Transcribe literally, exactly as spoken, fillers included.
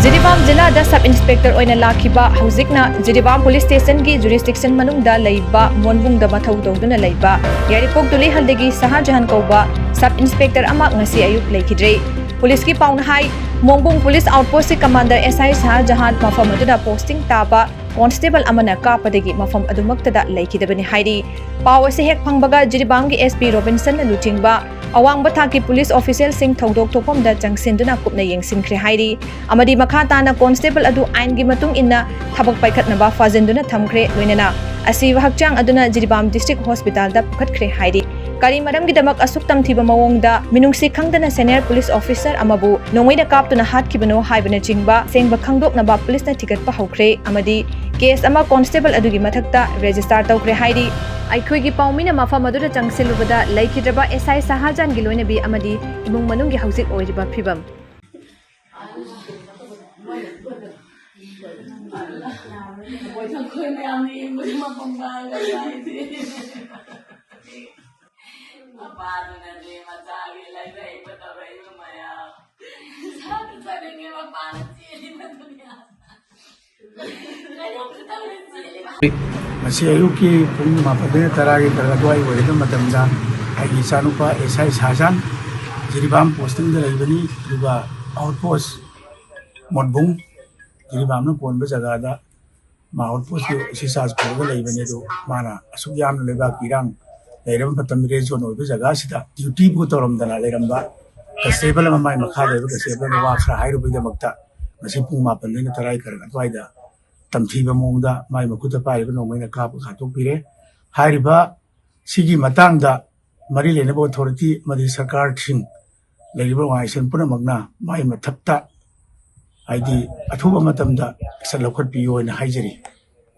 ꯖꯤꯔꯤꯕꯥꯝ ꯖꯤꯂꯥꯗ sub inspector ꯑꯣꯏꯅ ꯂꯥꯛꯈꯤꯕ, ꯍꯧꯖꯤꯛꯅ ꯖꯤꯔꯤꯕꯥꯝ ꯄꯨꯂꯤꯁ ꯁ꯭ꯇꯦꯁꯟꯒꯤ ꯖꯨꯔꯤꯁꯗꯤꯛꯁꯟ ꯃꯅꯨꯡꯗ ꯂꯩꯕ ꯃꯣꯟꯕꯨꯡꯗ ꯃꯊꯧ ꯇꯧꯗꯨꯅ ꯂꯩꯕ ꯌꯥꯏꯔꯤꯄꯣꯛ ꯇꯨꯂꯤꯍꯜꯗꯒꯤ ꯁꯍꯥꯖꯍꯥꯟ ꯀꯧꯕ ꯁꯕ ꯏꯟꯁꯄꯦꯛꯇꯔ ꯑꯃ ꯉꯁꯤ ꯑꯌꯨꯛ ꯂꯩꯈꯤꯗ꯭ꯔꯦ꯫ ꯄꯨꯂꯤꯁꯀꯤ ꯄꯥꯎꯅ ꯍꯥꯏ, ꯃꯣꯡꯕꯨꯡ ꯄꯨꯂꯤꯁ ꯑꯥꯎꯠꯄꯣꯁꯀꯤ ꯀꯃꯥꯟꯗꯔ ꯑꯦꯁ ꯑꯥꯏ ꯁꯍꯥꯖꯍꯥꯟ ꯃꯐꯝ ꯑꯗꯨꯗ ꯄꯣꯁꯇꯤꯡ ꯇꯥꯕ ꯀꯣꯟꯁꯇꯦꯕꯜ ꯑꯃꯅ ꯀꯥꯞꯄꯗꯒꯤ ꯃꯐꯝ ꯑꯗꯨꯃꯛꯇꯗ ꯂꯩꯈꯤꯗꯕꯅꯤ ꯍꯥꯏꯔꯤ꯫ ꯄꯥꯎ ꯑꯁꯤ ꯍꯦꯛ ꯐꯪꯕꯒ ꯖꯤꯔꯤꯕꯥꯝꯒꯤ ꯑꯦꯁ ꯄꯤ ꯔꯣꯕꯤꯟꯁꯟꯅ ꯂꯨꯆꯤꯡꯕ ꯑꯋꯥꯡꯕ ꯊꯥꯛꯀꯤ ꯄꯨꯂꯤꯁ ꯑꯣꯐꯤꯁꯤꯌꯦꯜꯁꯤꯡ ꯊꯧꯗꯣꯛ ꯊꯣꯛꯐꯝꯗ ꯆꯪꯁꯤꯟꯗꯨꯅ ꯀꯨꯞꯅ ꯌꯦꯡꯁꯤꯟꯈ꯭ꯔꯦ ꯍꯥꯏꯔꯤ꯫ ꯑꯃꯗꯤ ꯃꯈꯥ ꯇꯥꯅ ꯀꯣꯟꯁꯇꯦꯕꯜ ꯑꯗꯨ ꯑꯥꯏꯟꯒꯤ ꯃꯇꯨꯡ ꯏꯟꯅ ꯊꯕꯛ ꯄꯥꯏꯈꯠꯅꯕ ꯐꯥꯖꯤꯟꯗꯨꯅ ꯊꯝꯈ꯭ꯔꯦ, ꯂꯣꯏꯅꯅ ꯑꯁꯤꯕ ꯍꯛꯆꯥꯡ ꯑꯗꯨꯅ ꯖꯤꯔꯤꯕꯥꯝ ꯗꯤꯁꯇ꯭ꯔꯤꯛ ꯍꯣꯁꯄꯤꯇꯥꯜꯗ ꯄꯨꯈꯠꯈ꯭ꯔꯦ ꯍꯥꯏꯔꯤ꯫ ꯀꯔꯤ ꯃꯔꯝꯒꯤꯗꯃꯛ ꯑꯁꯨꯛ ꯇꯝꯊꯤꯕ ꯃꯑꯣꯡꯗ ꯃꯤꯅꯨꯡꯁꯤ ꯈꯪꯗꯅ ꯁꯦꯅꯤꯌꯔ ꯄꯨꯂꯤꯁ ꯑꯣꯐꯤꯁꯔ ꯑꯃꯕꯨ ꯅꯣꯡꯃꯩꯅ ꯀꯥꯞꯇꯨꯅ ꯍꯥꯠꯈꯤꯕꯅꯣ ꯍꯥꯏꯕꯅꯆꯤꯡꯕ ꯁꯦꯡꯕ ꯈꯪꯗꯣꯛꯅꯕ ꯄꯨꯂꯤꯁꯅ ꯊꯤꯒꯠꯄ ꯍꯧꯈ꯭ꯔꯦ ꯑꯃꯗꯤ ꯀꯦꯁ ꯑꯃ ꯀꯣꯟꯁꯇꯦꯕꯜ ꯑꯗꯨꯒꯤ ꯃꯊꯛꯇ ꯔꯦꯖꯤꯁꯇꯥꯔ ꯇꯧꯈ꯭ꯔꯦ ꯍꯥꯏꯔꯤ꯫ ꯑꯩꯈꯣꯏꯒꯤ ꯄꯥꯎꯃꯤꯅ ꯃꯐꯝ ꯑꯗꯨꯗ ꯆꯪꯁꯤꯜꯂꯨꯕꯗ ꯂꯩꯈꯤꯗ꯭ꯔꯕ ꯑꯦꯁ ꯑꯥꯏ ꯁꯍꯥꯖꯥꯟꯒꯤ ꯂꯣꯏꯅꯕꯤ ꯑꯃꯗꯤ ꯏꯃꯨꯡ ꯃꯅꯨꯡꯒꯤ ꯍꯧꯖꯤꯛ ꯑꯣꯏꯔꯤꯕ ꯐꯤꯕꯝ꯫ ꯑꯩꯈꯣꯏ ꯃꯌꯥꯝꯅ ꯌꯦꯡꯕꯗ ꯃꯄꯨꯡ ꯐꯥꯔꯒ ꯂꯥꯛꯏꯁꯦ꯫ ꯃꯄꯥꯗꯨꯅꯅꯦ ꯃꯆꯥꯒꯤ ꯂꯩꯔꯛꯏꯕ ꯇꯧꯔꯛꯏꯕ ꯃꯌꯥꯝ꯫ ꯁꯥꯗꯨ ꯆꯠꯅꯤꯡꯉꯦ ꯃꯄꯥꯅ ꯆꯦꯜꯂꯤꯕ ꯗꯨꯅꯤꯌꯥ꯫ ꯀꯩꯅꯣꯝꯇ ꯇꯧꯔꯦ ꯆꯦꯜꯂꯤꯕ꯫ ꯉꯁꯤ ꯑꯌꯨꯛꯀꯤ ꯄꯨꯡ ꯃꯥꯄꯟꯗꯩꯅ ꯇꯔꯥꯒꯤ ꯇꯔꯥ ꯑꯗꯨꯋꯥꯏ ꯑꯣꯏꯒꯗꯕ ꯃꯇꯝꯗ ꯑꯩꯒꯤ ꯏꯆꯥꯅꯨꯄꯥ ꯑꯦꯁ ꯑꯥꯏ ꯁꯍꯥꯖꯥꯟ ꯖꯤꯔꯤꯕꯥꯝ ꯄꯣꯁꯇꯤꯡꯗ ꯂꯩꯕꯅꯤ꯫ ꯑꯗꯨꯒ ꯑꯥꯎꯠ ꯄꯣꯁ ꯃꯣꯠꯕꯨꯡ ꯖꯤꯔꯤꯕꯥꯝꯅ ꯀꯣꯟꯕ ꯖꯒꯥꯗ ꯃꯥ ꯑꯥꯎꯠ ꯄꯣꯁꯀꯤ ꯑꯣꯏꯁꯤ ꯆꯥꯔꯖ ꯄꯨꯔꯒ ꯂꯩꯕꯅꯤ꯫ ꯑꯗꯨ ꯃꯥꯅ ꯑꯁꯨꯛ ꯌꯥꯝꯅ ꯂꯩꯕꯥꯛꯀꯤ ꯏꯔꯥꯡ ꯂꯩꯔꯕ ꯃꯇꯝꯗ ꯔꯦꯗ ꯖꯣꯟ ꯑꯣꯏꯕ ꯖꯒꯥꯁꯤꯗ ꯗ꯭ꯌꯨꯇꯤꯕꯨ ꯇꯧꯔꯝꯗꯅ ꯂꯩꯔꯝꯕ ꯀꯟꯁꯇꯦꯕꯜ ꯑꯃ, ꯃꯥꯏ ꯃꯈꯥ ꯂꯩꯕ ꯀꯟꯁꯇꯦꯕꯜ ꯑꯃ ꯋꯥ ꯈꯔ ꯍꯥꯏꯔꯨꯕꯒꯤꯗꯃꯛꯇ ꯉꯁꯤ ꯄꯨꯡ ꯃꯥꯄꯟꯗꯩꯅ ꯇꯔꯥꯒꯤ ꯀꯔꯛ ꯑꯗꯨꯋꯥꯏꯗ ꯇꯝꯊꯤꯕ ꯃꯑꯣꯡꯗ ꯃꯥꯏ ꯃꯈꯨꯠꯇ ꯄꯥꯏꯔꯤꯕ ꯅꯣꯡꯃꯩꯅ ꯀꯥꯞꯄꯒ ꯍꯥꯠꯇꯣꯛꯄꯤꯔꯦ꯫ ꯍꯥꯏꯔꯤꯕ ꯁꯤꯒꯤ ꯃꯇꯥꯡꯗ ꯃꯔꯤ ꯂꯩꯅꯕ ꯑꯣꯊꯣꯔꯤꯇꯤ ꯑꯃꯗꯤ ꯁꯔꯀꯥꯔꯁꯤꯡ, ꯂꯩꯔꯤꯕ ꯑꯣꯔꯒꯅꯥꯏꯖꯦꯁꯟ ꯄꯨꯝꯅꯃꯛꯅ ꯃꯥꯏ ꯃꯊꯛꯇ, ꯍꯥꯏꯗꯤ, ꯑꯊꯨꯕ ꯃꯇꯝꯗ ꯑꯦꯛꯁꯟ ꯂꯧꯈꯠꯄꯤꯌꯨ ꯍꯥꯏꯅ ꯍꯥꯏꯖꯔꯤ꯫